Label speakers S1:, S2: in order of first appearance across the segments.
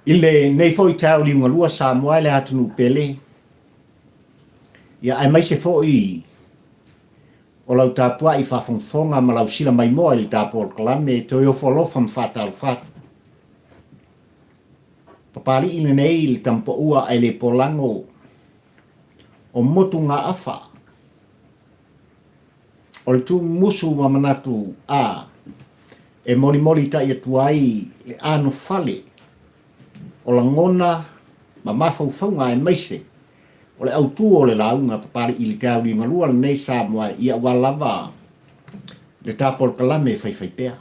S1: I lenei foi taeao liugalua Samoa e le atunuu pele, ia aemaise foi o lau tapuai faafogafoga ma lau sila maimoa i le ta polokalame e toe ofo alofa ma faatalofa atu. Papalii lenei i le tamapaua ae le polago o motugaafa o le tuumusu ma manatu a e molimolitai atu ai le anofale o lagona ma mafaufauga aemaise o le autu o le lauga Papalii i le taeao liugalua lenei Samoa ia aua lava le ta polokalame faifaipea.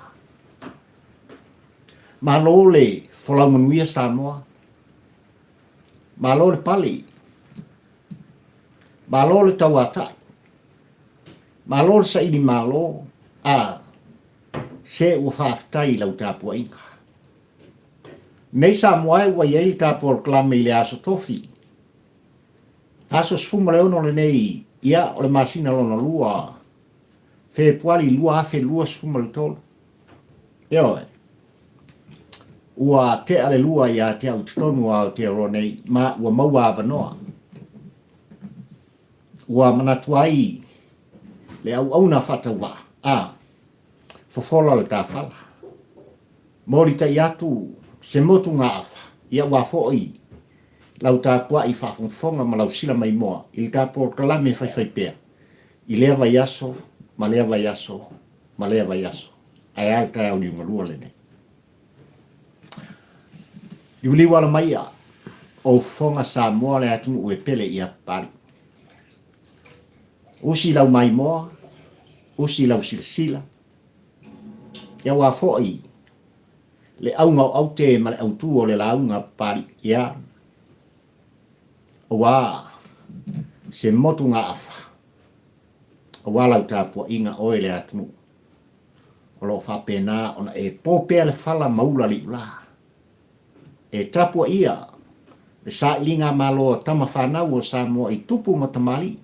S1: Malo le folau manuia Samoa, malo le pale, malo le tauatai, malo le saili malo, a se ua faafetai i lau tapuaiga. Nei Samoa e ua i ai le ta polokalame i le Aso Tofi, aso 16 lenei ia o le masina lona lua, Fepuari 2023. Ioe. Ua tea le lua ia te au i totonu o Aotearoa nei, ma ua maua avanoa. Ua manatu ai le auauna faatauvaa, a fofola le tafala. Molitai atu se motugaafa, ia aua foi lau tapuai faafogafoga ma lau sila maimoa i le ta polokalame faifaipea i lea vaiaso ma lea vaiaso ma lea vaiaso. Ae a le taeao liugalua lenei? Liuliu ala maia o fofoga Samoa le atunuu e pele ia Papalii. Usi lau maimoa, usi lau silasila, ia aua foi le auga o aute ma le autu o le lauga a Papalii, ia aua se motugaafa, aua lau tapuaiga oe le atunuu o lo o faapena ona e po pea le fala ma ula liulā. E tapuaia le sailiga malo a tama fanau o Samoa i tupu ma tamalii,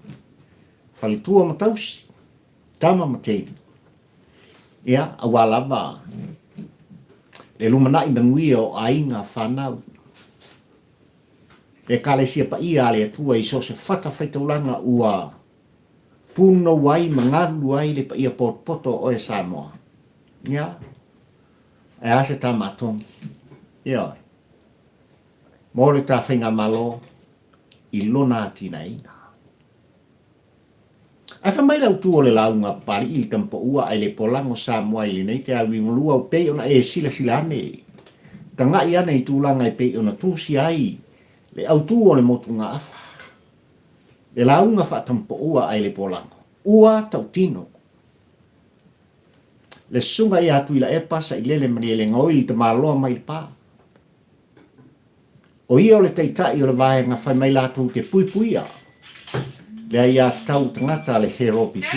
S1: faletua ma tausi, tama ma teine. Ia, aua lava le lumanai manuia o aiga fanau, le Ekalesia paia a le Atua i so o se fatafaitaulaga ua punou ai ma galulue ai le paia potopoto o oe Samoa. Ia, ae a se tama atogi? Ioe. Mo le ta faigamalo i lona atinaeina. Ae fai mai le autu o le lauga a Papalii i le tamapaua ae le polago Samoa i lenei te auigalua o pei ona e silasila ane, taga'i ane i tulaga e pei ona tusia ai le autu o le motugaafa, le lauga faatamapaua ae le polago, ua tautino. Le susuga ia Tuilaepa Sailele Malielegaoi le tamaloa mai Lepa. O ia o le taitai o le vaega fai mai latou te puipuia le aiatatau tagata a le HRPP.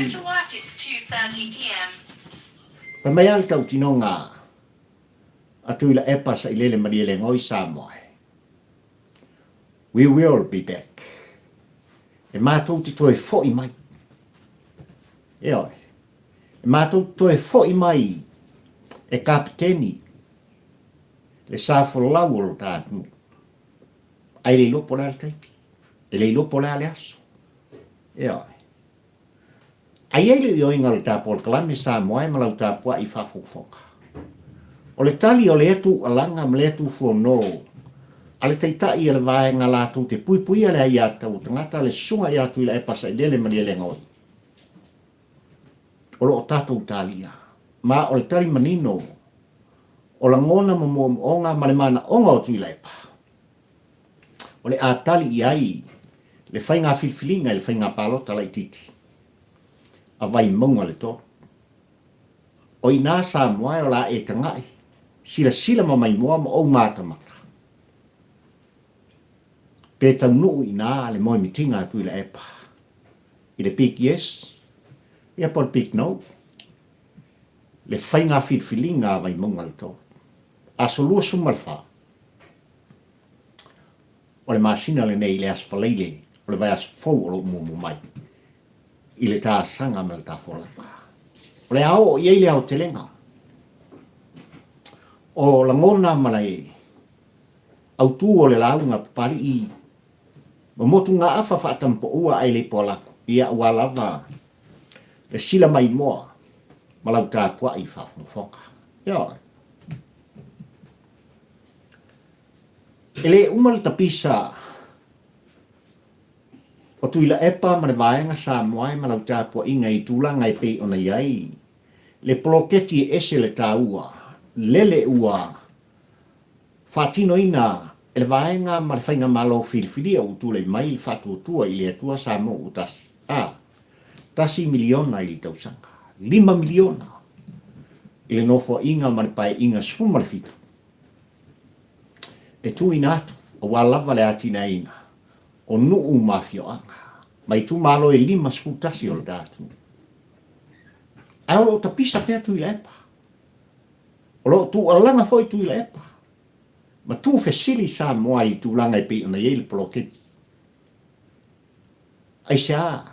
S1: Fai mai a le tautinoga a Tuilaepa Sailele Malielegaoi Samoa e, We will be back. E matou te toe foi mai. Ioe. E matou te toe foi mai e Kapeteni le sa folau o lo ta atunuu. Ai le iloa po o le a le taimi. E le iloa po o le a le aso. Ioe. Ai ai le ioiga o le ta polokalame Samoa e ma lau tapuai faafogafoga. O le tali o lea tuualaga ma lea tuufuono a le taitai a le vaega latou te puipuia le aiatatau o tagata le Susuga ia Tuilaepa Sailele Malielegaoi o lo o tatou talia ma o le tali manino o lagona ma moomooga ma le manaoga o Tuilaepa o le a tali i ai le faiga filifiliga i le faiga palota laitiiti a Vaimauga le 3. O i nā Samoa e o la e taga'i, silasila ma maimoa ma ou matamata. Pe taunuu i nā le moemitiga a Tuilaepa i le big yes ia po o le big no, le faiga filifiliga a Vaimauga le 3. Aso 24 o le masina lenei i le Aso Faraile o le vaiaso fou o lo o muamua mai i le taasaga ma le tafolanga. O le a oo i ai le aotelega o lagona ma le Autū o le lauga a Papalii ma motugaafa faatampoua ae le poalago, ia aua lava le sila maimoa ma lau tapuai faafogafoga. Ioe. E le uma le tapisa o Tuilaepa ma le Vaega Samoae ma lau tapuaiga i tulaga e pei ona i ai le poloketi e ese le taua lele ua faatinoina e le Vaega ma le Faigamalo filifilia ua tulai mai le faatuatua i le Atua Samoa ua tasi, a, $1 miliona i le tausaga, $5 miliona i le Nofoaiga ma le Paeaiga 17 e tuuina atu aua lava le atinaeina o nuu ma afioaga ma itumalo e 51 o le ta atunuu. Ae o lo o tapisa pea Tuilaepa. O lo o tuualaga foi Tuilaepa ma tuufesili Samoa i tulaga e pei ona i ai le poloketi. Aisea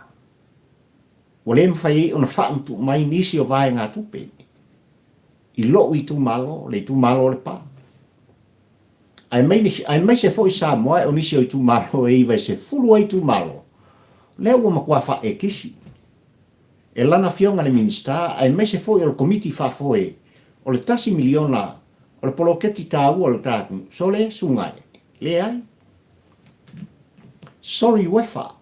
S1: ua le mafai ai ona faamatuu mai nisi o vaegatupe i lou itumalo, le itumalo o Lepa? Aemaise foi Samoa o nisi o itumalo e 90 ai itumalo, lea ua matua faaekisi e lana afioga le Minisita aemaise foi o le Komiti Faafoe o le $1 miliona o le poloketi taua o le ta atunuu. Sole, suga e. Leai. Sorry Uefa.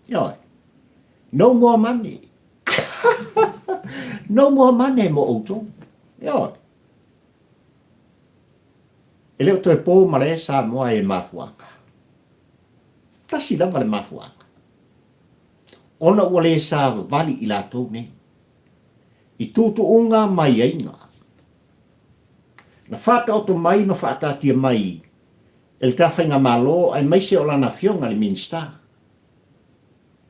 S1: Ioe. No more money. No more money mo outou. Ioe. E le o toe po malae Samoa i le mafuaaga. Tasi lava le mafuaaga. Ona ua le savavali i latou nei. I tuutuuga ma aiaiga. Na faataoto mai ma faataatia mai e le ta Faigamalo aemaise o lana Afioga i le Minisita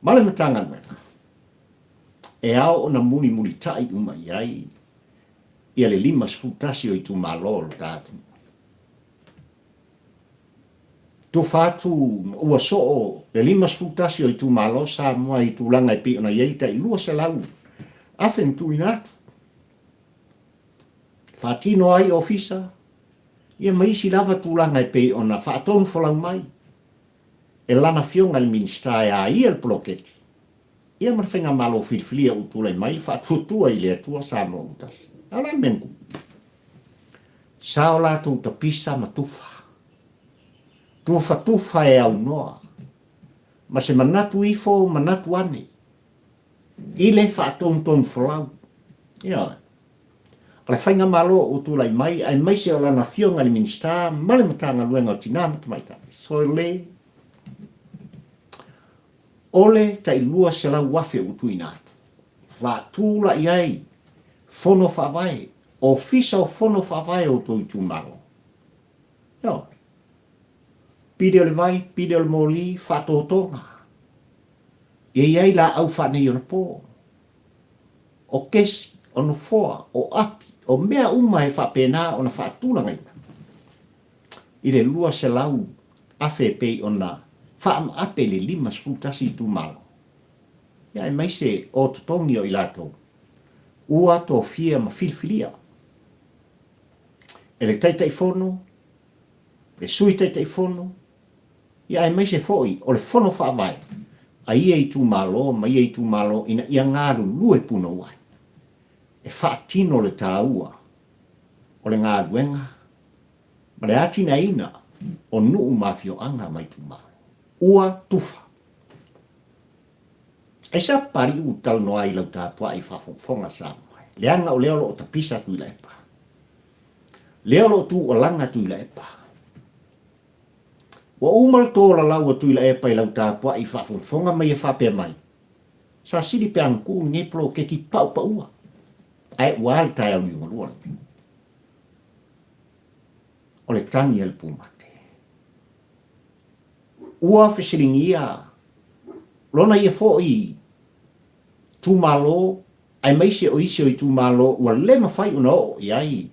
S1: ma le Matagaluega e ao ona mulimulitai uma i ai ia le 51 o itumalo o lo ta atunuu. Tufa atu ma ua soo le 51 o itumalo Samoa i tulaga e pei ona i ai tai 200 afe na tuuina atu. Faatino ai ofisa, ia ma isi lava tulaga e pei ona faatonufolau mai e lana afioga i le Minisita e a ia le poloketi, ia ma le Faigamalo filifilia ua tulai mai le faatuatua i le Atua Samoa ua tasi. A o le a le mea na tupu? Sa o latou tapisa ma tufa. Tufatufa e aunoa ma se manatu ifo manatu ane i le faatonutonufolau. Ioe. O le Faigamalo ua tulai mai aemaise o lana Afioga i le Minisita ma le Matagaluega o Tina ma Tamaitai, Soilei, o le tai 200,000 ua tuuina atu, faatulai ai Fono Faavae, Ofisa o Fono Faavae o outou itumalo. Ioe. Pili o le vai, pili o le moli, faatotoga. Ia i ai laau faaneionapo. O kesi, o nofoa, o api, o mea uma e faapena ona faatulagaina i le 200,000 e pei ona faamaape i le 51 itumalo, ia aemaise o totogi o i latou ua tofia ma filifilia e le Taitaifono, le Sui Taitaifono, ia aemaise foi o le Fono Faavae a ia itumalo ma ia itumalo ina ia galulue punou ai e faatino le taua o le galuega ma le atinaeina o nuu ma afioaga ma itumalo. Ua tufa. Aisea Papali'i ua talanoa ai i lau tapuai faafogafoga Samoa, leaga o lea o lo o tapisa Tuilaepa. Lea o lo o tuualaga Tuilaepa. Ua uma le tolalau a Tuilaepa i lau tapuai faafogafoga ma ia faapea mai, Sa sili pe agatū lenei poloketi paʻupaʻua, ae ua a le taeao liugalua lenei. O le tagi a le pumate. Ua fesiligia lona ia foi itumalo aemaise o isi o itumalo ua le mafai ona oo i ai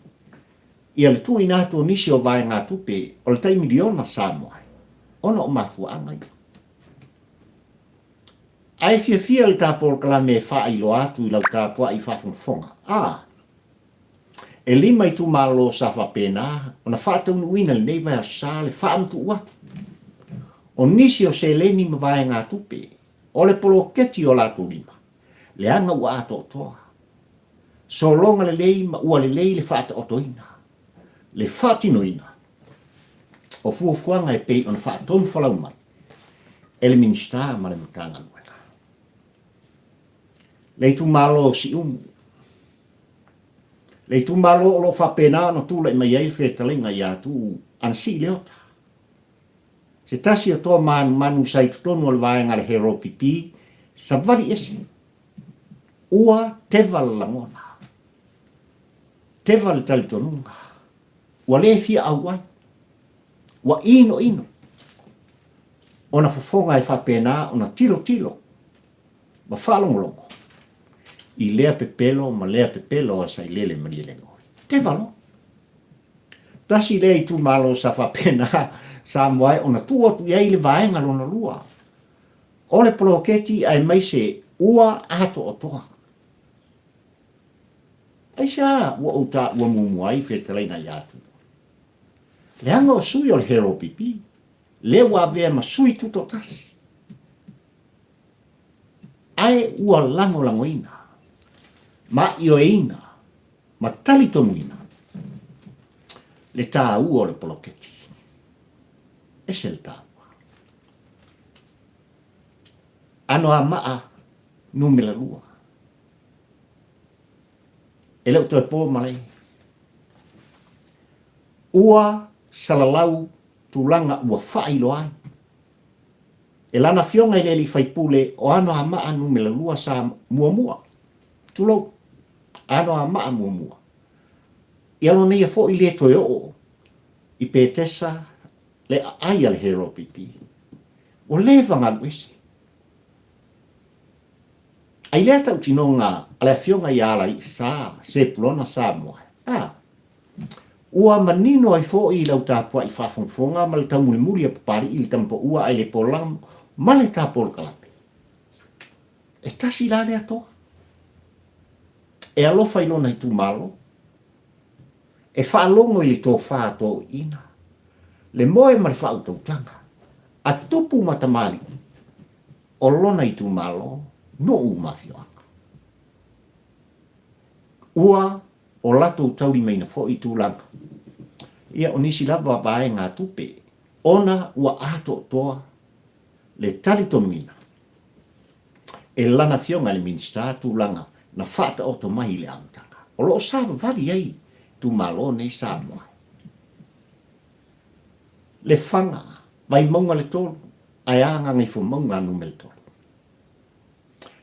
S1: ia le tuuina atu o nisi o vaegatupe o le tai miliona Samoa ona o mafuaaga ia. Ae fiafia le ta polokalame e faailoa atu i lau tapuai faafogafoga. A! E lima itumalo sa faapena ona faataunuuina i lenei vaiaso sa le faamatuu atu o nisi o seleni ma vaegatupe o le poloketi i o latou lima, leaga ua atoatoa, sologa lelei ma ua lelei le faataotoina, le faatinoina o fuafuaga e pei ona faatonufolau mai e le Minisita ma le Matagaluega. Le itumalo o Siumu. Le itumalo o lo o faapena ona tulai mai ai le fetalaiga ia Tuuu Anasii Leota. Se tasi o toa manumanu sa i totonu o le vaega a le HRPP, savali ese. Ua teva le lagona. Teva le talitonuga. Ua le fia auai. Ua inoino. Ona fofoga e faapena ona tilotilo ma faalogologo i lea pepelo ma lea pepelo a Sailele Malielegaoi. Teva loa. Tasi lea itumalo sa faapena Samoa ai ona tuu atu i ai le vaega lona lua o le poloketi aemaise ua atoatoa. Aisea ua ou taua muamua ai fetalaiga ia Tuuu? Leaga o sui o le HRPP, lea ua avea ma sui tutoatasi. Ae ua lagolagoina ma ioeina ma talitonuina le taua o le poloketi. Ese le taua. Anoamaa numera 2. E le o toe po malae. Ua salalau tulaga ua faailoa ai e lana afioga i le alii faipule o Anoamaa numera 2 sa muamua, tulou, Anoamaa muamua. Ia lona ia foi le toe oo i Petesa le aai a le HRPP. Ua leva galu ese. A i lea tautinoga a le afioga ia Alaisa Sepulona Samoa, a, ua manino ai foi i lau tapuai faafogafoga ma le taumulimuli a Papalii i le Tamapaua ae le Polamo ma le Tapolokalape. E tasi la lea toa. E alofa i lona itumalo, e faalogo i le tofa a toeaiina, le moe ma le faautautaga a tupu ma tamalii o lona itumalo, nuu ma afioaga. Ua o latou taulimaina foi tulaga ia o nisi lava vaegatupe ona ua atoatoa le talitonuina e lana afioga i le Minisita tulaga na faataoto mai i le amataga o lo o savavali ai itumalo nei Samoa. Lefaga, Vaimauga le 3, ae a Gagaifomauga numera 3.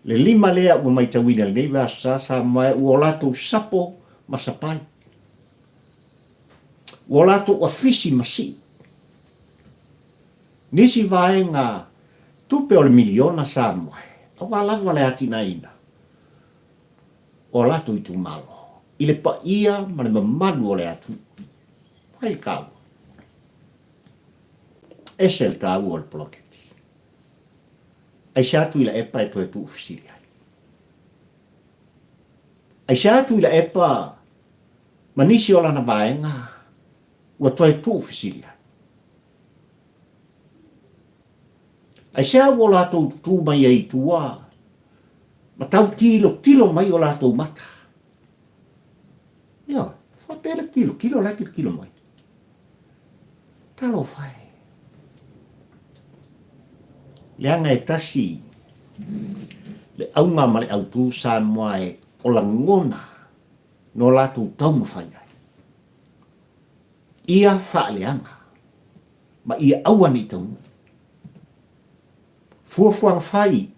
S1: Le lima lea ua maitauina i lenei vaiaso sa Samoa ua o latou sapo ma sapai. Ua o latou afisi ma sii. Nisi vaega tupe o le miliona Samoa, aua lava le atinaeina o latou itumalo i le paia ma le mamalu o le atunuu. Fai le taua. Ese le taua o le poloketi. Aisea Tuilaepa e toe tuufesili ai? Aisea Tuilaepa ma nisi o lana vaega ua toe tuufesili ai? Aisea ua o latou tutū mai ai i tua ma tau tilotilo mai o latou mata? Ioe, faapea le tilotilo la e tilotilo mai. Talofa e. Leaga e tasi le auga ma le autū Samoa e o lagona no latou taumafai ai. Ia faaleaga ma ia aua ne i taunuu. Fuafuaga fai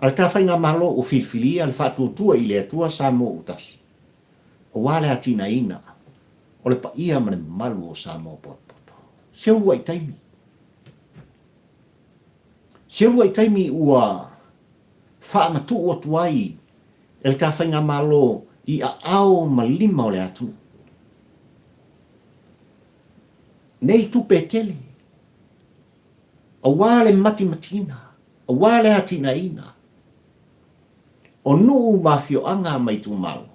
S1: a le ta Faigamalo ua filifilia le faatuatua i le Atua Samoa ua tasi, aua le atinaeina o le paia ma le mamalu o Samoa potopoto. Se uluai taimi. Se uluai taimi ua faamatuu atu ai e le ta Faigamalo i aao ma lima o le atunuu. Nei tupe e tele, aua le matimatiina, aua le atinaeina o nuu ma afioaga ma itumalo.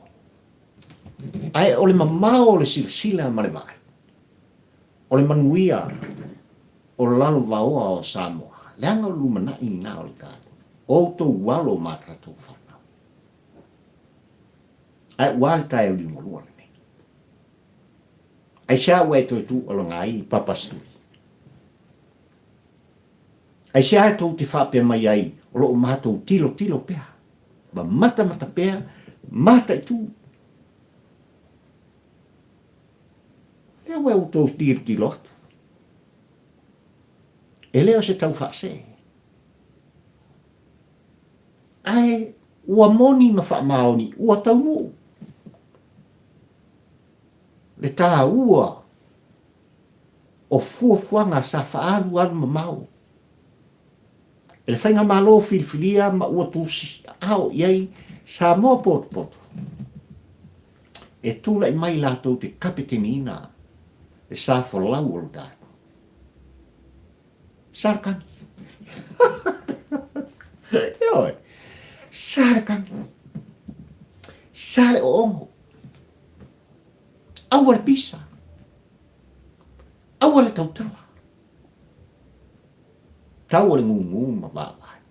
S1: Ae o le mamao o le silasila ma le vaai, o le manuia o lalovaoa o Samoa, leaga o le lumanai lena o le tatou, outou alo ma a tatou fanau. Ae ua a le taeao liugalua lenei? Aisea ua e toe tuualoga ai i Papasituli? Aisea e tou te faapea mai ai o lo o matou tilotilo pea, ma matamata pea, mataitu? Lea ua outou tilotilo atu, e le o se tau faasee. Ae ua moni ma faamaoni, ua taunuu le taua o fuafuaga sa faaalualu mamao e le Faigamalo filifilia ma ua tusiaao i ai Samoa potopoto e tulai mai latou te kapeteniina le sa folau o lo tatou. Sa le kani. Ioe. Sa le kani. Sa le oogo. Aua le pisa. Aua le tautala. Tau o le gugu ma vaavaai.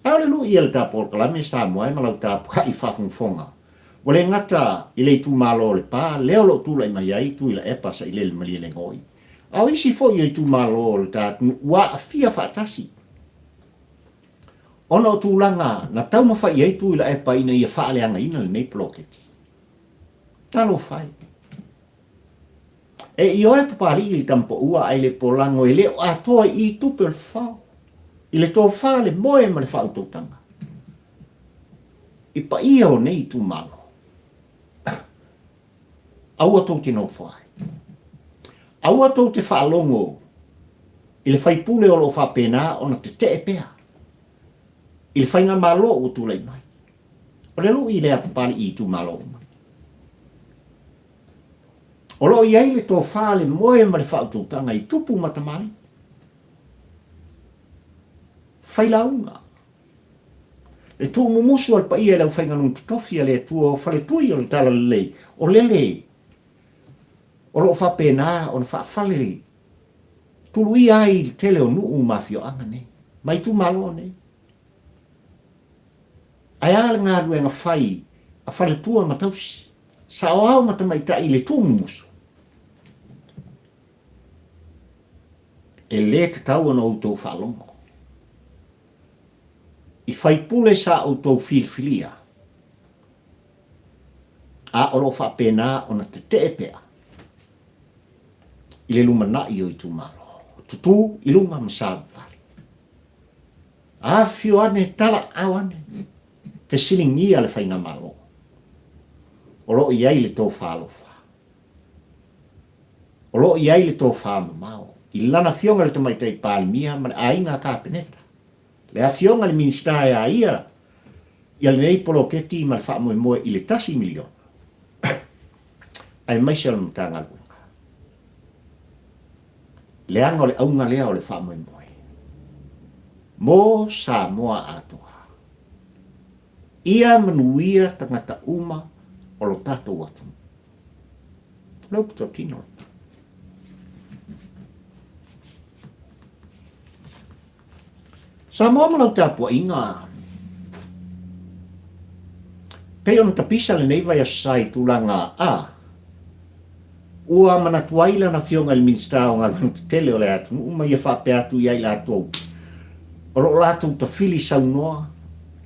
S1: A o le lui a le ta polokalame Samoa e ma lau tapuai faafogafoga, ua le gata i le itumalo o Lepa lea o lo o tulai mai ai Tuilaepa Sailele Malielegaoi, a o isi foi o itumalo o le ta atunuu ua aafia faatasi ona o tulaga na taumafai ai Tuilaepa ina ia faaleagaina lenei poloketi. Talofa e! E ioe Papalii i le tamapaua ae le polago e le o atoa i i tupe o le fafao, i le tofa, le moe ma le faautautaga. I paia o nei itumalo, aua tou te nofo ai. Aua tou te faalogo i le faipule o lo o faapena ona tetee pea i le faigamalo ua tulai mai. O le lui lea a Papalii i itumalo uma. O lo o i ai le tofa, le moe ma le faautautaga i tupu ma tamalii. Failauga. Le tuumumusu a le paia i le aufaigaluega totofi a le Atua o faletui o le Talalelei, o lele o lo o faapena ona faafale tuluia ai le tele o nuu ma afioaga nei, ma itumalo nei. Ae a le galuega fai a faletua ma tausi, saoao ma tamaitai i le tuumumusu? E le tatau ona outou faalogo i faipule sa outou filifilia, a o lo o faapena ona tetee pea i le lumanai o itumalo, tutū i luga ma savavali. Afifio ane, talaau ane, fesiligia le Faigamalo o lo o i ai le tofa alofa, o lo o i ai le tofa mamao i lana Afioga i le Tamaitai Palemia ma le Aiga Kapeneta, le Afioga i le Minisita e a ia ia lenei poloketi ma le faamoemoe i le $1 miliona, aemaise o le Matagaluega. Leaga o le auga lea o le faamoemoe mo Samoa atoa. Ia manuia tagata uma o lo tatou atunuu. O le upu tautino lena. Samoa ma lau tapuaiga. Pei ona tapisa lenei vaiaso sa i tulaga a ua manatu ai lana Afioga i le Minisita o Galuega Tetele o le atunuu ma ia faapea atu ia i latou o lo o latou tafili saunoa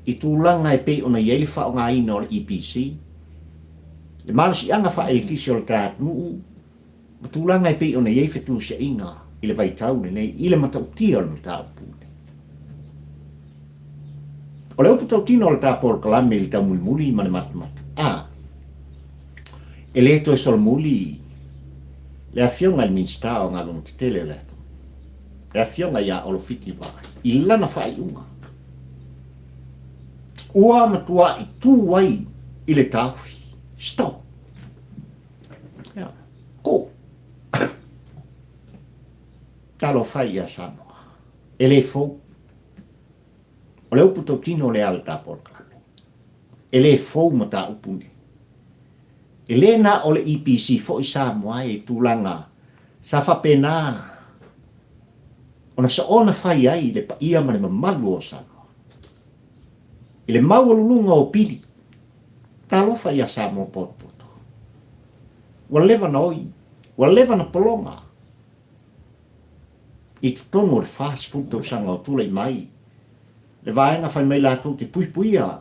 S1: i tulaga e pei ona i ai le faaaogaina o le EPC, le malosiaga faaeletisi o le ta atunuu, ma tulaga e pei ona i ai fetusiaiga i le vaitau lenei i le matautia o le mataupu lenei. O le upu tautino o le ta polokalame i le taumulimuli ma le matamata, a, e le toe solomuli le Afioga i le Minisita o Galuega Tetele o le atunuu, le Afioga ia Olo Fiti Vaai, i lana faaiuga, ua matuai tu ai i le taofi, stop. Ia, ko. Talofa ia Samoa. E le fou. O le upu tautino lea a le ta polokalame. E le fou mataupu nei. E le na o le EPC foi Samoa e tulaga sa faapena ona soona fai ai le paia ma le mamalu o Samoa. I le maualuluga o pili, talofa ia Samoa potopoto. Ua leva na oi, ua leva na pologa i totonu o le 40 tausaga o tulai mai le vaega fai mai latou te puipuia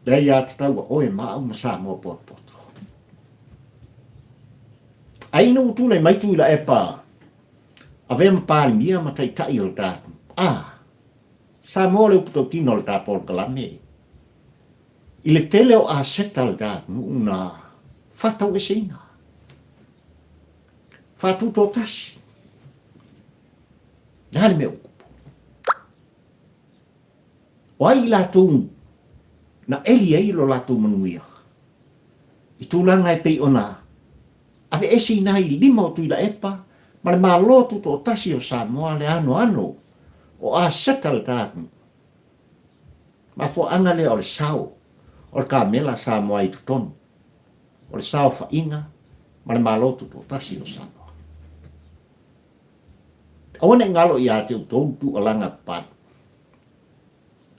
S1: le aiatatau a oe ma au ma Samoa potopoto. Ai ina ua tulai mai Tuilaepa avea ma Palemia ma Taitai o le ta a Samoa le upu tautino o le ta polokalame i le tele o aseta o le ta atunuu na faataueseina, faatutoatasi. Le a le mea ua tupu? O ai i latou na eli ai lo latou manuia i tulaga e pei ona aveeseina ai i lima o Tuilaepa ma le Malo Tutoatasi o Samoa le anoano o aseta le ta atunuu? Mafuaaga lea o le sao o le kamela Samoa i totonu o le saofaiga ma le Malo Tutoatasi o Samoa. Aua ne i galo ia te outou le tuualaga papali.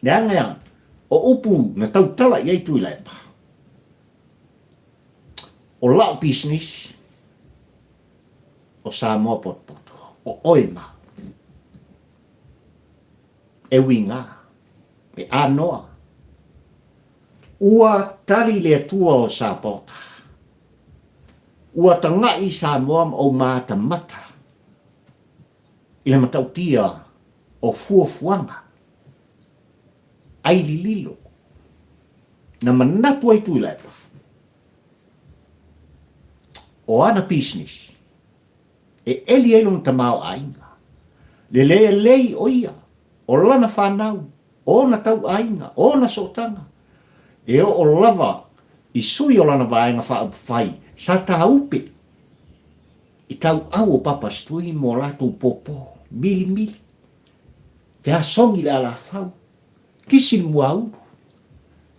S1: Leaga o upu na tautala i ai Tuilaepa, o lau pisinisi, o Samoa potopoto, o oe ma au. E uiga, e anoa, ua tali le Atua o Sapaota. Ua taga'i Samoa ma ou matamata i le matautia o fuafuaga ai lililo na manatu ai Tuilaepa o ana pisinisi e eli ai lona tamaoaiga, le lelei o ia, o lana fanau, o ona tauaiga, o ona sootaga, e oo lava i sui o lana vaega faaupufai sa tāupe i tauau o Papasitui mo latou pōpō, milimili, te asogi le alafau, kisi le muaulu,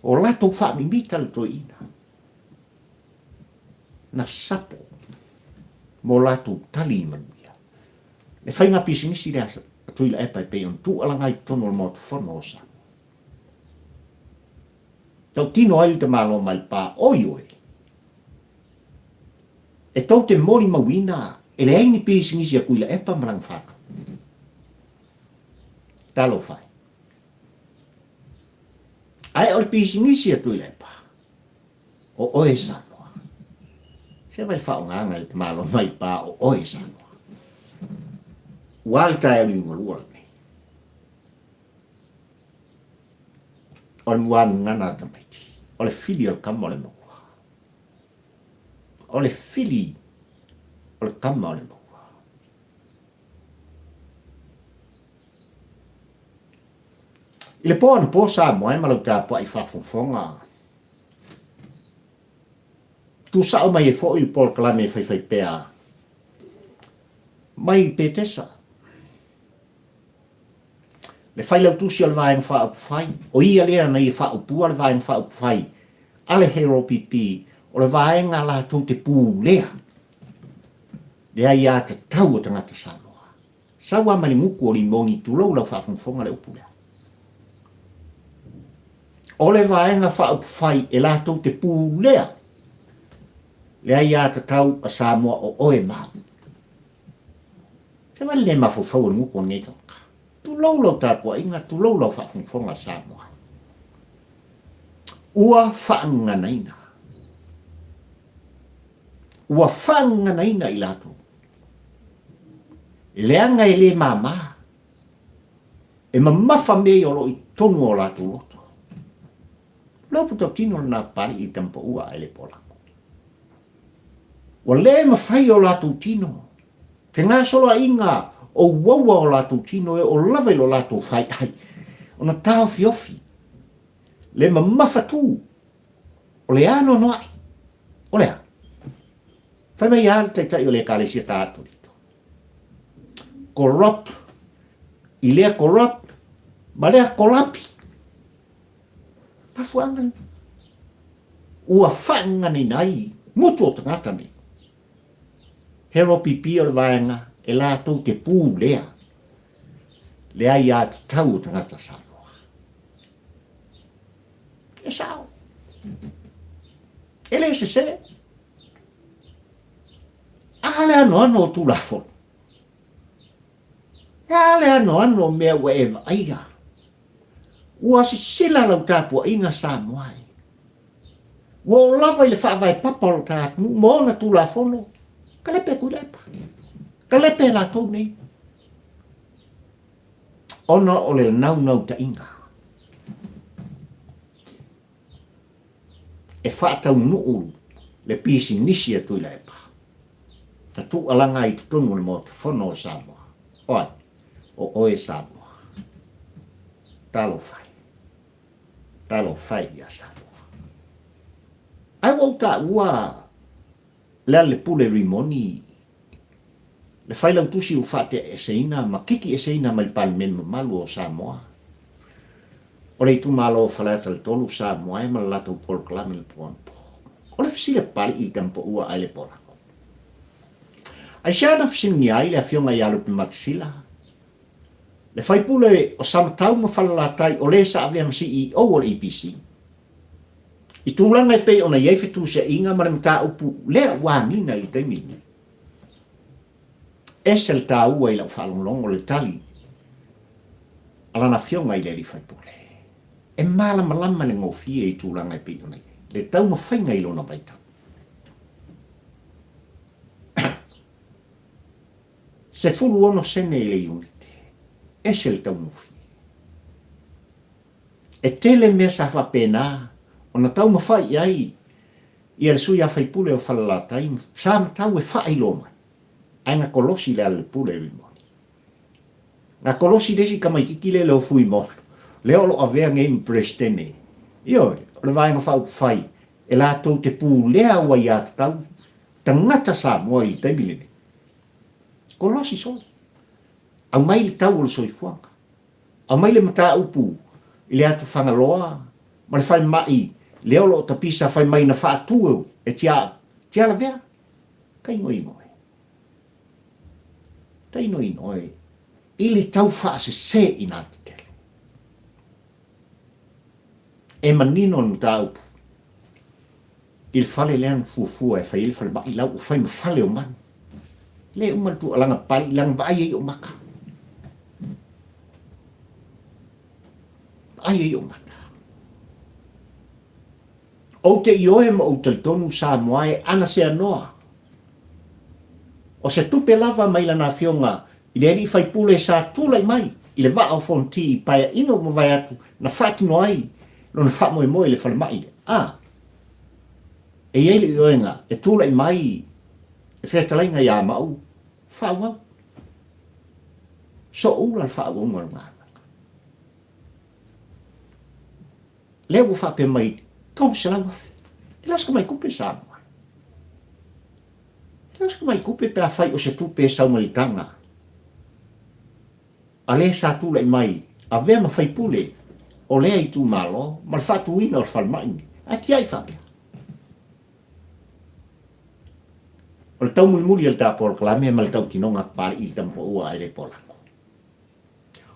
S1: o latou faamimita le toeaina na sapo mo latou tali i manuia. Le faiga pisinisi lea a Tuilaepa e pei ona tuualaga ai i totonu o le Maota Fono o Samoa. Tautino ai le tamaloa mai le pa, Oi oe! E tou te molimauina e leai ni pisinisi a Tuilaepa ma lana fanau. Talofa e. Ae o le pisinisi a Tuilaepa, o oe Samoa. Se vai faaaogaga i le tamaloa mai pa o oe Samoa. Ua le taeao liugalua lenei. O le muagagana a tamaiti. O le fili o le kama o le maua. O le fili o le kama o le maua. I le po anapo Samoa e ma lau tapuai faafogafoga. Tuusao mai ai foi le polokalame e faifaipea mai Petesa. Le failautusi o le Vaega Faaupufai, o ia lea na ia faaupua le Vaega Faaupufai a le HRPP, o le vaega latou te pulea le aiatatau a tagata Samoa. Sau lava mai le gutu o Limoni, tulou lau faafogafoga le upu lea. O le Vaega Faaupufai e latou te pulea le aiatatau a Samoa o oe ma au. Se vai le mafaufau o le gutu o lenei tagata. Tulou lau tapuaiga, tulou lau faafogafoga Samoa. Ua faagaganaina. Ua faagaganaina i latou. Leaga e le māmā. E mamafa mea ia o lo o i totonu o latou loto. Le upu tautino lena Papalii i Tamapaua ae le Polago. Ua le mafai o latou tino fegasoloaiga o uaua o latou tino e oo lava i lo latou faiai ona taofiofi le mamafa tu o le anoanoai. O le a? Fai mai lava le taitai o le Ekalesia Katoliko, Corrupt i lea corrupt ma lea kolapi. Mafuaaga lena. ua faagaganaina ai gutu o tagata nei. He ropipi o le vaega e latou te pulea le aiatatau o tagata Samoa. E sao. E le sese. A le anoano o Tulafono. E a le anoano o mea ua e vaaia? Ua sisila lau tapuaiga Samoa e. Ua oo lava i le faavae papa o lo ta atunuu ma ona Tulafono, kalepe Tuilaepa. Kalepe latou nei. Ona o le naunautaiga e faataunuu le pisinisi a Tuilaepa na tuualaga ai i totonu o le Maota Fono o Samoa. O ai? O oe Samoa. Talofa e. Talofa e ia Samoa. Ae ua ou taua le Alelepule Rimoni, le Failautusi ua faateaeseina ma kikieseina mai le Palemene mamalu o Samoa, o le itumalo o Faleata le 3 Samoa e ma le latou polokalame le po anapo. O le fesili a Papalii i Tamapaua ae le Polago. Aisea na fesiligia ai le afioga ia Lupe Matasila, le faipule o Samatau ma Falelatai o le sa avea ma CEO o le EPC, I tulaga e pei ona i ai fetusiaiga ma le mataupu lea ua agiga i le taimi lenei. Ese le taua i lau faalogologo le tali a lana afioga i le alii faipule. E malamalama le gofie i tulaga e pei ona i ai le taumafaiga i lona vaitau. 16 sene i le iunite. Ese le taugofie. E tele mea sa faapena ona taumafai i ai ia le sui afaipule o Falelatai sa matau e faailoa mai, ae na kolosi le Alelepule Rimoni. Na kolosi le isi tamaititi lea le o Fuimaono, lea o lo o avea nei ma Peresetene. Ioe, o le Vaega Faaupufai e latou te pulea ua aiatatau tagata Samoa i le taimi lenei. Kolosi solo. Aumai le tau o le soifuaga. Aumai le mataupu i le atu Fagaloa ma le falemai lea o lo o tapisa fai mai na faatu e Tia Tialavea. Tainoino e. Tainoino e i le tau faasese ina tetele. E manino le mataupu i le fale lea na fuafua e fai ai le falemai la ua fai ma fale o manu. Le uma le tuualaga pali leaga vaai ai ou maka. Vaai ai ou maka. Ou te ioe ma ou talitonu Samoa e ana se anoa. O se tupe lava mai lana afioga i le alii faipule sa tulai mai i le vaa o Fonoti i paeaiga ua mavae atu na faatino ai lona faamoemoe i le falemai lea. A, e i ai le ioega e tulai mai le fetalaiga ia Mauu, faaauau. Sooula le faaauauga o le galuega. Lea ua faapea mai 300,000. E le o se tamai tupe Samoa. E le o se tamai tupe pe afai o se tupe e sau mai le taga a le sa tulai mai avea ma faipule o lea itumalo ma le faatuina o le falemai lenei. Ae tiai faapea. O le taumulimuli o le ta polokalame ma le tautinoga Papalii i le Tamapaua ae le Polago.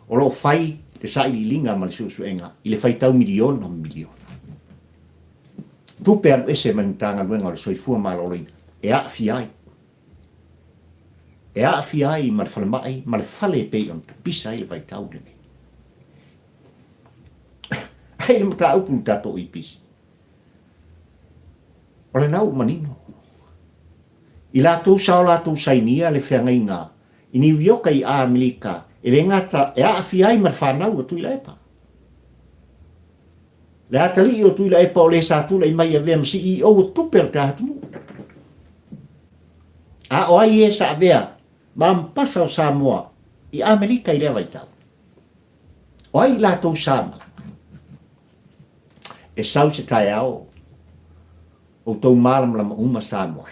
S1: O lo o fai le sailiiliga ma le suesuega i le faitau miliona ma miliona. Tupe alu ese mai le Matagaluega o le Soifua Maloloina e aafia ai. E aafia ai ma le falemai ma le fale e pei ona tapisa ai le vaitau lenei. Ai le mataupu i le tatou EPC. O lena ua manino. I latou sa o latou sainia le feagaiga i Niu Ioka i Amerika e le gata e aafia ai ma le fanau a Tuilaepa. Le atalii o Tuilaepa o le sa tulai mai avea ma CEO o tupe o le ta atunuu. A o ai e sa avea ma ampasa o Samoa i Amerika i lea vaitau? O ai i latou sa malaga? E sau se taeao outou malamalama uma Samoa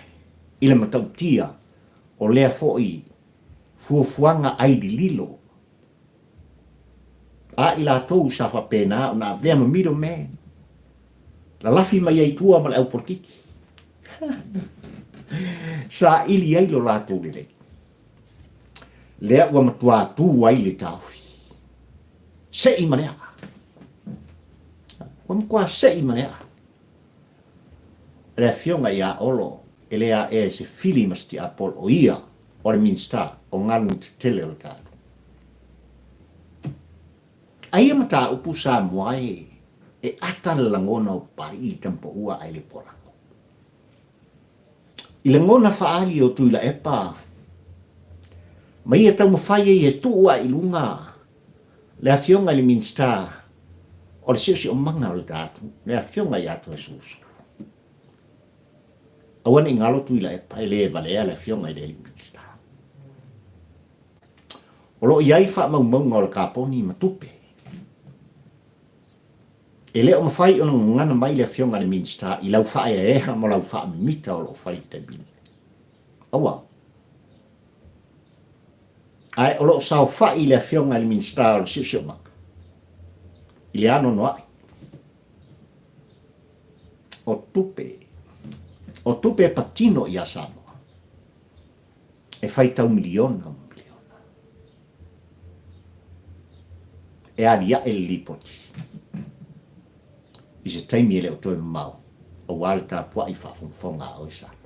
S1: i le matautia o lea foi fuafuaga ai lililo a i latou sa faapena ona avea ma middle man. Lalafi mai ai i tua ma le au polokiki. Saili ai lo latou lelei. Lea ua matuā tu ai le taofi. Sei ma le aa. Ua matuā sei ma le aa. Le afioga ia Olo e le aea e se fili ma se tiapolo o ia o le Minisita o Galuega Tetele o le tatou. Aia mataupu Samoa e e ata le lagona o Papalii i Tamapaua ae le Polago. I lagona faaali o Tuilaepa ma ia taumafai ai e tuu ae i luga le afioga i le Minisita o le Siosiomaga o le tatou, le afioga ia Toesulusulu. Aua ne i galo Tuilaepa e le valea le afioga i le alii Minisita. O lo o i ai faamaumauga o le kaponi ma tupe. E le o mafai ona gagana mai le Afioga i le Minisita i lau faaeaea ma lau faamimita o lo o fai i le taimi nei. Aua. Ae o lo o saofai le Afioga i le Minisita o le Siosiomaga i le anoanoai o tupe, o tupe e patino ia Samoa. E faitau miliona ma miliona. E aliae le lipoti i se taimi e le o toe mamao aua le tapuai faafogafoga a oe Samoa.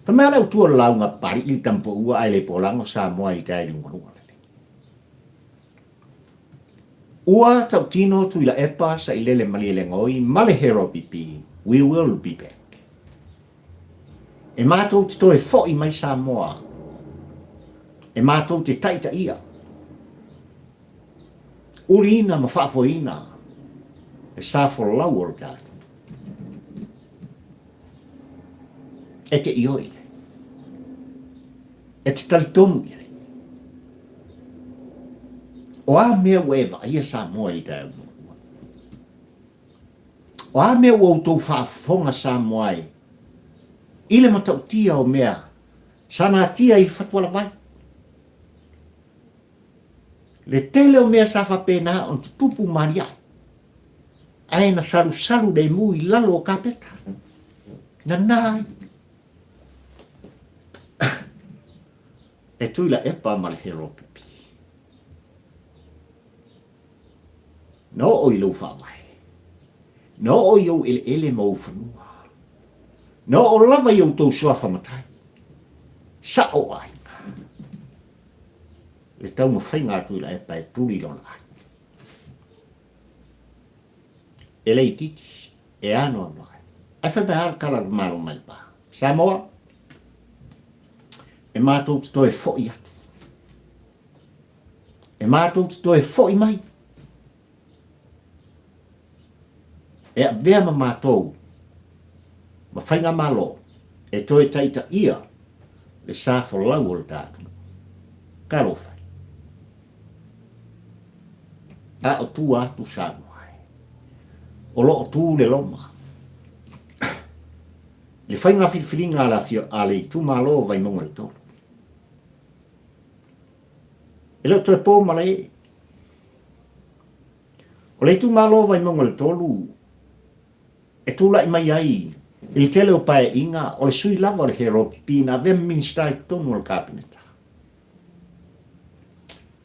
S1: Fai mai a le autu o le lauga Papalii le tamapoua ae le polago Samoa i le tae liugalua lelei. Ua tautino Tuilaepa Sailele Malielegaoi ma le Hero BP, We will be back. E matou te toe fo'i mai Samoa, e matou te taitaia, uliina ma faafoeina le sa folau o le tatou. E te ioe i ai. E te talitonu i ai. O a mea ua e vaaia Samoa i le taeao muamua? O a mea ua outou faafofoga Samoa ai i le matautia o mea sa natia i Fatualavai? Le tele o mea sa faapena ona tutupu ma aliae, ae na salusalu lemu i lalo o kapeta. Nana ai. E Tuilaepa ma le Heropipi. Na oo i lou faavae. Na oo i ou eleele ma ou fanua. Na oo lava i outou suafa matai. Sa'o aiga. Le taumafaiga a Tuilaepa e tuli lona ai. E le itiiti, e anoano ai. Ae fai mai lava le tala a le Malo mai pa. Samoa, e matou te toe fo'i atu. E matou te toe fo'i mai. E avea ma matou ma faigamalo e toe taitaia le sa folau o le tatou. Talofa e. A o tua atu Samoa e. O lo o tu le loma. I le faiga filifiliga a le itumalo o Vaimauga 3. E le o toe po malae. O le itumalo o Vaimauga 3 e tulai mai ai i le tele o paeaiga o le sui lava o le Heropi na avea ma Minisita i totonu o le Kapeneta.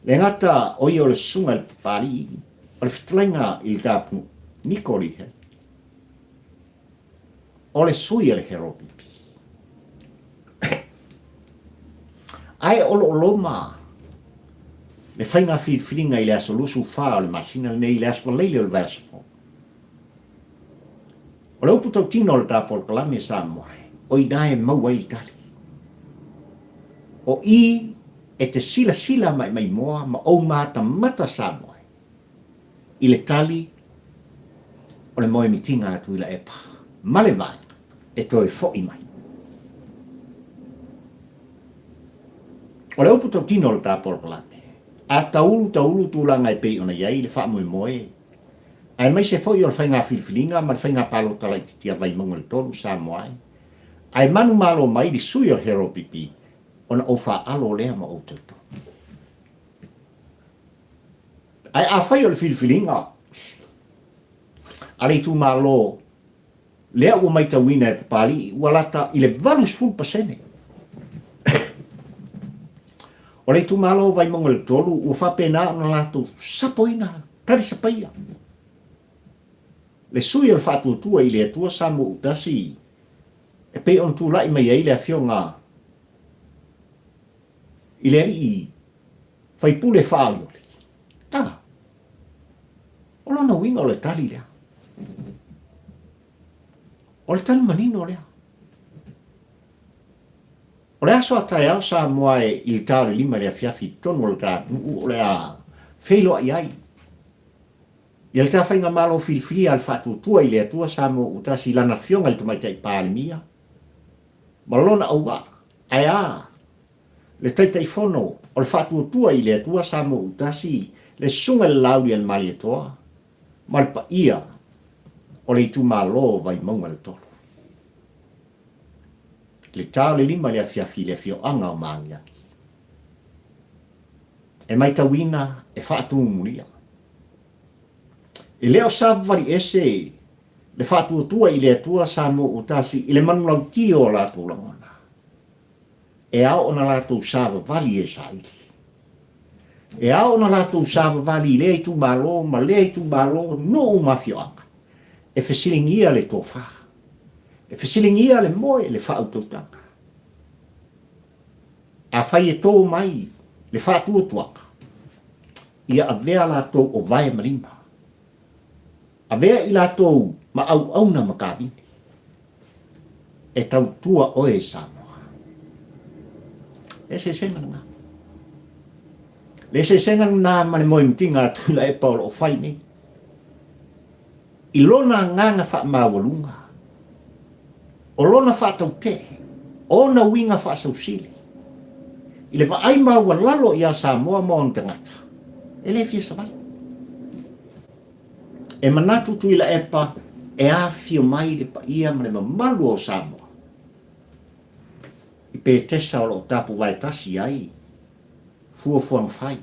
S1: Le gata o ia o le susuga i le Papalii, o le fetalaiga i le Tapunuu, Niko Lee, o le sui a le Heropipi. Ae o lo o loma le faiga filifiliga i le aso 24 o le masina lenei i le aso Faraile o le vaiaso fou. O le upu tautino o le ta polokalame Samoa, o i ina e maua ai le tali. O i e te silasila ma'imaimoa ma ou matamata Samoa i le tali o le moemitiga a Tuilaepa ma le vaega e toe fo'i mai. O le upu tautino o le ta polokalame, a taulu taulu tulaga e pei ona i ai le faamoemoe aemaise foi o le faiga filifiliga ma le faiga palota laitiiti a Vaimauga le 3 Samoa ai, ae manumalo mai le sui o le Hero PP ona ou faaalo lea ma ou talitonu. Ae afai o le filifiliga a le itumalo lea ua maitauina e Papalii ua lata i le 80%. O le itumalo o Vaimauga le 3 ua faapena ona latou sapoina talisapaia le sui o le Faatuatua i le Atua Samoa-utasi e pei ona tulai mai ai le afioga i le alii faipule faaolioli. A, o lona uiga o le tali lea. O le tali manino lea. O le aso a taeao Samoa e i le ta o le 5 i le afiafi i totonu o le ta atunuu o le a feiloai ai ia le ta faigamalo filifilia a le Faatuatua i le Atua Samoa ua tasi i lana afioga i le Tamaitai Palemia ma lona auvaa, ae a le Taitaifono o le Faatuatua i le Atua Samoa ua tasi le Susuga i le Lauli a le Malietoa ma le paia o le itumalo o Vaimauga le 3. I le ta o le 5 i le afiafi i le afioaga o Maagiagi. E maitauina e faatumulia. E le o savavali ese le faatuatua i le Atua Samoa ua tasi i le manulauti o latou lagona. E ao ona latou savavali e saili. E ao ona latou savavali i lea itumalo ma lea itumalo, nuu ma afioaga, e fesiligia le tofa, e fesiligia le moe, le faautautaga. Afai e tō mai le faatuatuaga, ia avea latou o vae ma lima. Avea i latou ma auauna ma kavini. E tautua oe Samoa. Le eseesega lena. Le eseesega lena ma le moemitiga a Tuilaepa o lo o fai nei. I lona agaga faamaualuga, o lona faatautee, ona uiga faasausili, i le vaai maualalo ia Samoa ma ona tagata, e le fia savali. E manatu Tuilaepa e afifio mai le paia ma le mamalu o Samoa i Petesa o lo o tapuvae tasi ai fuafuaga fai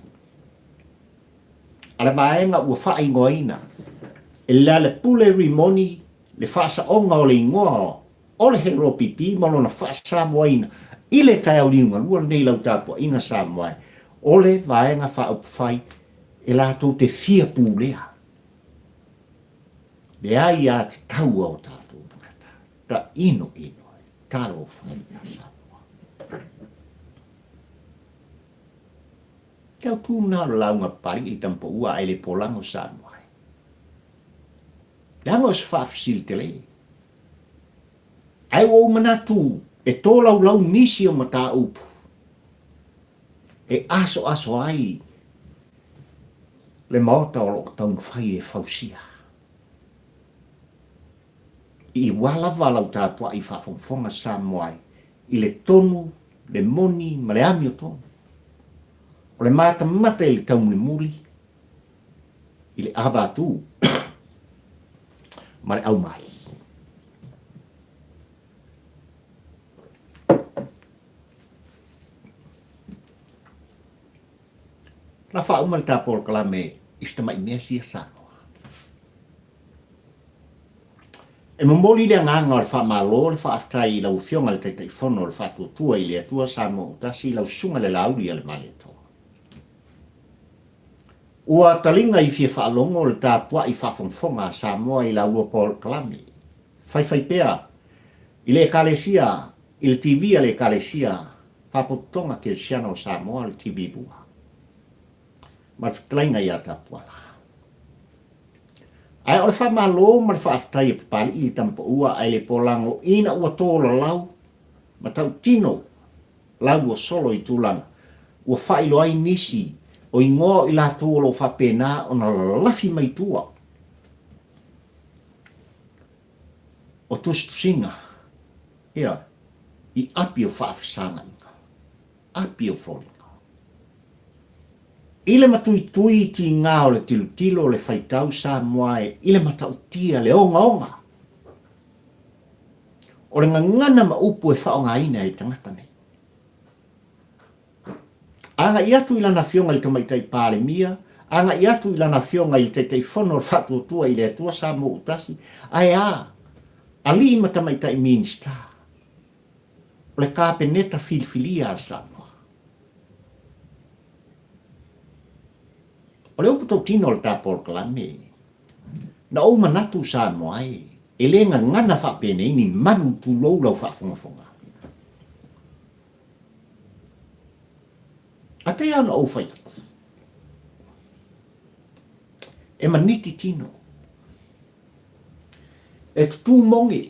S1: a le vaega ua faaigoaina e Lealepule Rimoni le faasaoga o le igoa o le HLPP ma lona faasamoaina i le taeao liugalua lenei i lau tapuaiga Samoa e o le Vaega Faaupufai e latou te fia pulea le aiatatau a o tatou tagata. Tainoino e talofa ia Samoa. Te au tū nā o le lauga Papalii i Tamapaua ae le polago Samoa e. Leaga o se faafesili tele. Ae ua ou manatu e tolaulau nisi o mataupu e asoaso ai le Maota o lo o taumafai e fausia. I ua lava lau tapuai faafogafoga Samoa ai i le tonu, le moni ma le amiotonu. O le matamata i le taumulimuli, i le ava atu ma le aumai. La faauma le ta polokalame i se tamai mea sia Samoa. E momoli le agaga o le faamalo le faafetai i lau Afioga i le Taitaifono o le Faatuatua i le Atua Samoa ua Tasi, lau Susuga i le Laauli a le Malietoa. Ua taliga i fia faalogo le tapuai faafogafoga a Samoa i la ua polokalame faifai pea i le Ekalesia i le TV a le Ekalesia Faapotopotoga Kerisiano o Samoa le TV 2 ma le fetalaiga ia Tapuala. Ae o le faamalo ma le faafetai a Papalii i le Tamapaua ae le polago ina ua tolalau ma tautino lau ua solo i tulaga ua faailoa ai nisi o igoa o i latou o lo o faapena ona lalafi mai tua o tusitusiga, ioe, i api o faafesagaiga, api o foliga. I le matuitui tiga o le tilotilo o le faitau Samoa e i le matautia le ogaoga o le gagana ma upu e faaaogaina e tagata nei. Agai atu i lana afioga i le Tamaitai Palemia, Agai atu i lana afioga i le Taitaifono o le Faatuatua i le Atua Samoa ua Tasi, ae a, alii ma tamaitai Minisita o le Kapeneta filifilia a Samoa. O le upu tautino o le ta polokalame, na ou manatu Samoa e, e le gagana faapenei ni manu tulou lau faafogafoga. Ae pei lava ona ou fai atu, e maniti tino, e tutū mogi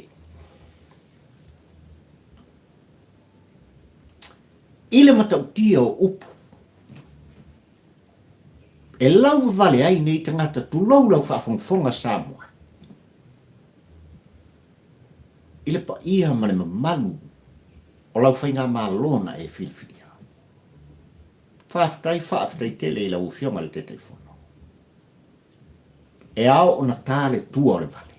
S1: i le matautia o upu e lauwawale ai nei tagata tulou lau faafogafoga Samoa i le paia ma le mamalu o lau faigamalo na e filifilia. Faafetai, faafetai tele i lau Afioga i le Taitaifono. E ao ona ta le tua o le vale.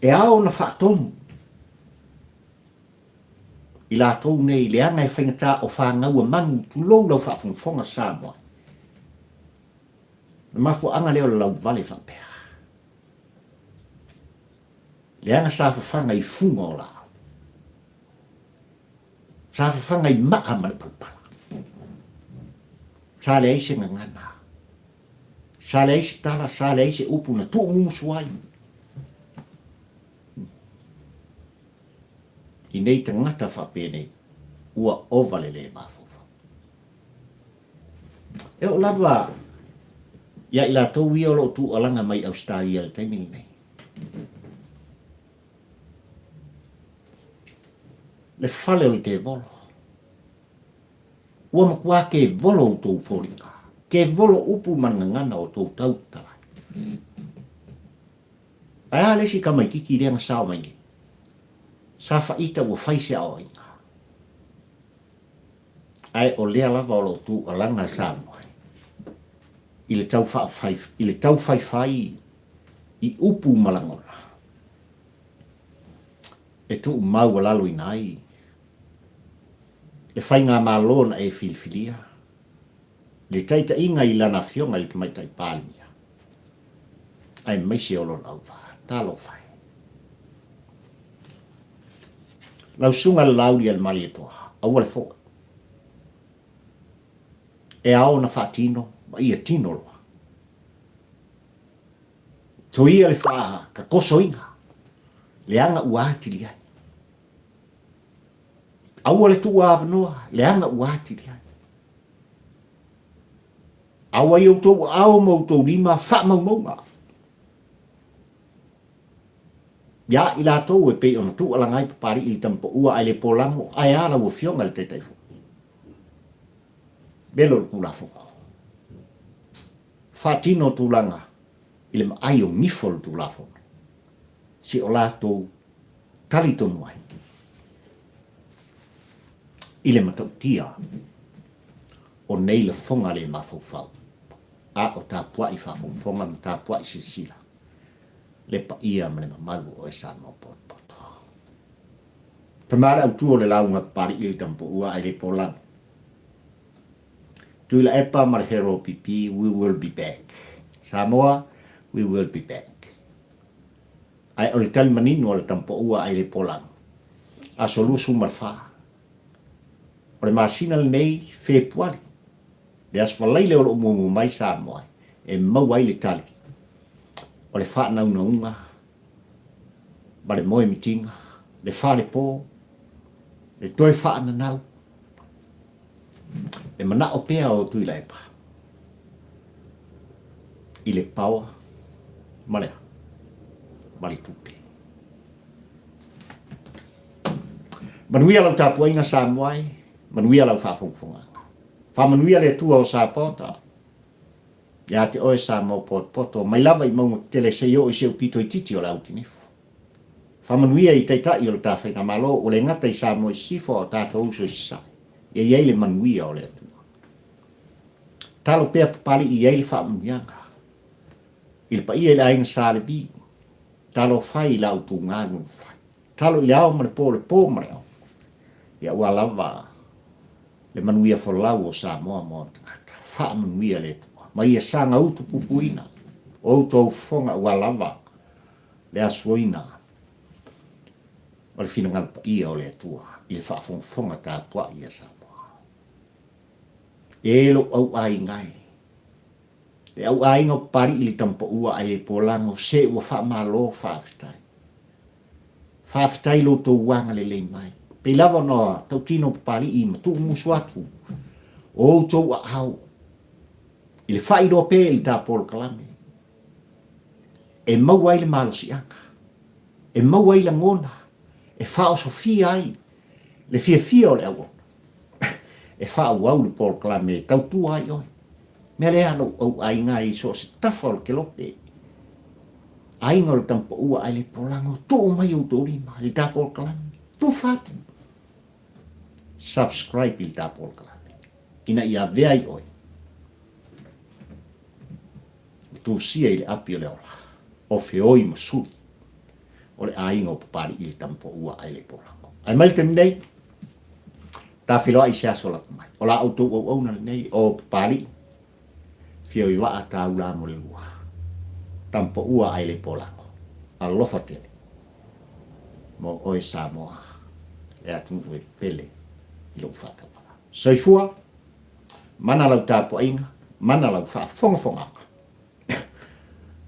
S1: E ao ona faatonu i latou nei leaga e faigata o fanau a manu, tulou lau faafogafoga Samoa. O le mafuaaga lea o le lauvale faapea. Leaga sa fafaga i fuga o laau. Sa fafaga i maa ma le palapala. Sa leai se gagana. Sa leai se tala, sa leai se upu na tuumumusu ai i nei tagata faapenei ua ova le le mafaufau. E oo lava ia i latou ia o lo o tuualaga mai Ausetalia i le taimi lenei. Le fale o le tevolo. Ua matua kevolo outou foliga. Kevolo upu ma le gagana o outou tautala. Ae a le isi tamaititi lea na sao mai nei? Sa faita ua fai se aoaiga. Ae o lea lava o lo o tuualaga Samoa i le tau faafai, i le tau faifai i upu ma lagona e tuumaualaloina ai le faigamalo na e filifilia, le taitaiga i lana afioga i le Tamaitai Palemia, aemaise o lona auvaa. Talofa e! Lau Susuga i le Laaulialemalietoa, aua le foe. E ao ona faatino ma ia tino loa. Tuia le faatatosoina, leaga ua atili ai. Aua le tuua avanoa, leaga ua atili ai. Aua i outou aao ma outou lima faamaumauga. Ia i latou e pei ona tuualaga ai Papalii i le Tamapaua ae le polago, ae a lau Afioga i le Taitaifono? Velo le Tulafono. Faatino tulaga i le maai o gifo o le Tulafono, se o latou talitonu ai i le matautia o nei lafoga le mafaufau, a o tapuai faafogafoga ma tapuai silasila le paia ma le mamalu o oe Samoa potopoto. Tama le autu o le lauga Papalii i le Tamapoua ae le polago. Tuilaepa ma le Hero PP, we will be back. Samoa, we will be back. Ae o le tali manino a le Tamapoua ae le polago. Aso 24 o le masina lenei, Fepuari, le aso Faraile o lo o muamua mai Samoa e maua ai le tali o le faanaunauga ma le moemitiga, le falepo, le toe faananau, le manao pea o Tuilaepa i le paoa ma le a? Ma le tupe. Manuia lau tapuaiga Samoa e, manuia lau faafogafogaga. Faamanuia le Atua o Sapota ia te oe Samoa potopoto, mai lava i mauga tetele seia oo i se upito itiiti o le autinifu. Faamanuia i Taitai o le ta Faigamalo ua le gata i Samoa i Sisifo a o tatou uso i Sasae, ia i ai le manuia o le Atua. Talo pea Papalii i ai le faamanuiaga i le paia i le aiga Sa Levi, talo fai i la outou galuega fai, talo i le ao ma le po, le po ma le ao, ia ua lava le manuia folau o Samoa mo ona tagata. Faamanuia le Atua ma ia saga utupupuina outou fofoga aua lava le asuoina o le finagalo paia o le Atua i le faafogafoga tapuai a Samoa. E lou au aiga e, le au aiga o Papalii le Tamapaua ae le Polago se ua faamalo faafetai. Faafetai i lo outou agalelei mai. Pei lava ona tautino Papalii ma tuumusu atu o outou aao i le faailoa pea i le ta polokalame e maua ai le malosiaga, e maua ai lagona, e faaosofia ai le fiafia o le auauna, e faaauau le polokalame e tautua ai oe. Mea lea lou au aiga i so o se tafa o le kelope, aiga o le Tamapaua ae le polago, tuu mai outou lima i le ta polokalame, tufa atu, subscribe i le ta polokalame, ina ia avea ai oe ma tusia i le api o le ola, o feoi ma suli o le aiga o Papalii le Tamapaua ae le polago. Ae mai le taimi nei, Tafeiloai i se aso lata mai. O la outou auauna lenei o Papalii, Fioivaa Taula mo le lua. Tamapaua ae le polago. Alofa tele mo oe Samoa, le atunuu e pele i lou faatauvaa. Soifua, mana lau tapuaiga, mana lau faafogafogaga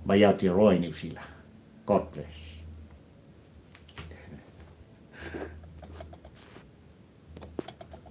S1: mai Aotearoa i Niu Sila. God bless.